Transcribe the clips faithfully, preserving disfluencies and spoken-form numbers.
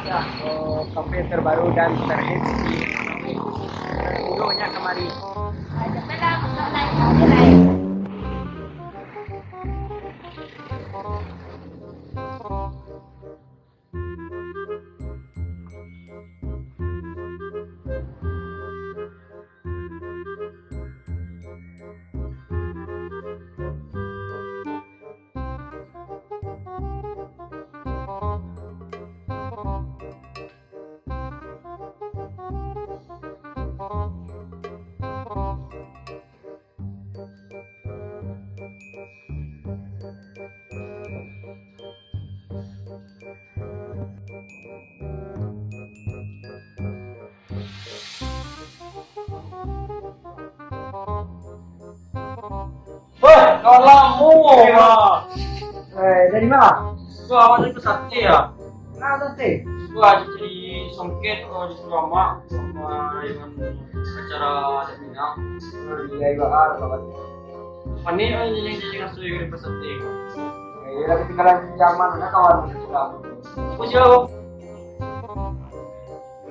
Ya, eh, kafe terbaru dan terhits di Indonesia kamari. Wah, kawan lamo, Bang. Eh, dari mana? Wah, awak dari Pasar Teh, ya. Nah, Pasar Teh. Wah, jadi songket, oh, disuruh amak, sama dengan acara adat Minang. Oh, iya, iya, ah, kawan. Panik, oh, jadi, jadi, jadi, dari Pasar Teh. Eh, iya, ketinggalan zaman, mana kawan kita? Apa sih, Bang?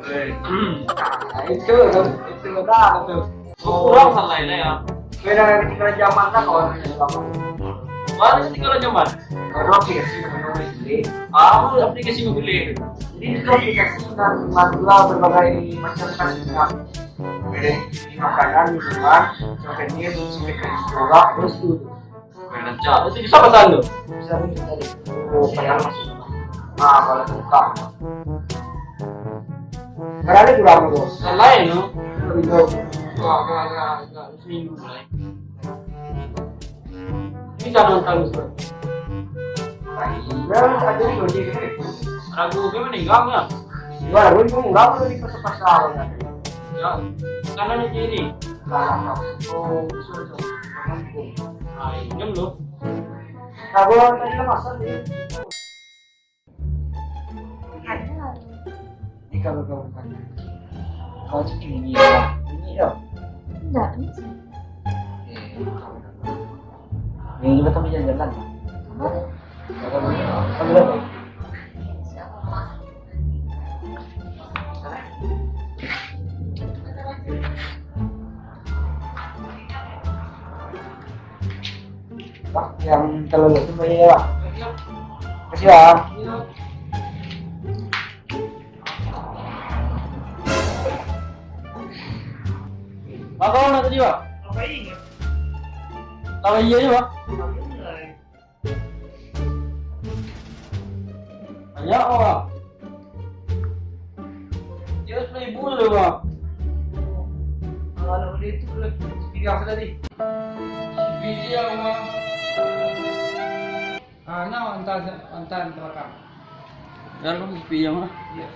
Weh. Nah, itu tu, itu dah tu. Oh, kurang salah ini ya. Beda dari ketinggalan zaman lah kawan. Mana ketinggalan zaman? Ada aplikasi namanya Wesile. Ah, aplikasi Wesile. Jadi itu aplikasi yang menjual berbagai macam kasinan. Jadi, makanan, minuman, souvenir, musik, juga, terus tu. Kurang ajar. Itu bisa pasal tu? Bisa pun tadi. Oh, padahal masih. Ah, kalau tukang. Berani kurang tu. Lain tu. Lebih jauh. Wah, agak, agak, agak seminggu mulai. Ini jangan tahu, Ustaz. Nah, ada ni, ojek ni. Ragu ke meninggal ya? Wah, ragu ni meninggal tu di pasar-pasar. Ya, sana ni kiri. Lah, lah, lah. Oh, betul, betul. Nah, ini dulu. Nah, gua tadi kan masak ni. Ini kalau kau makan. Kau tu tinggi lah. Tinggi tau. Enggak, ini sih. Eh, kau. Ini juga kami jalan-jalan. Kemana? Kau kan, kau lihat. Pak, yang telur itu bayar, Pak. Makasih, Pak. Apa nak tadi, Pak? Apa iya? Apa iya ni, Pak? Banyak, Pak. Dia sepuluh ribu je, Pak. Kalau nak beli itu, beli sepiring saja, deh. Sepiring, Pak. Ah, nah, antar, antar ke belakang. Dalam sepiring, Pak. Iya.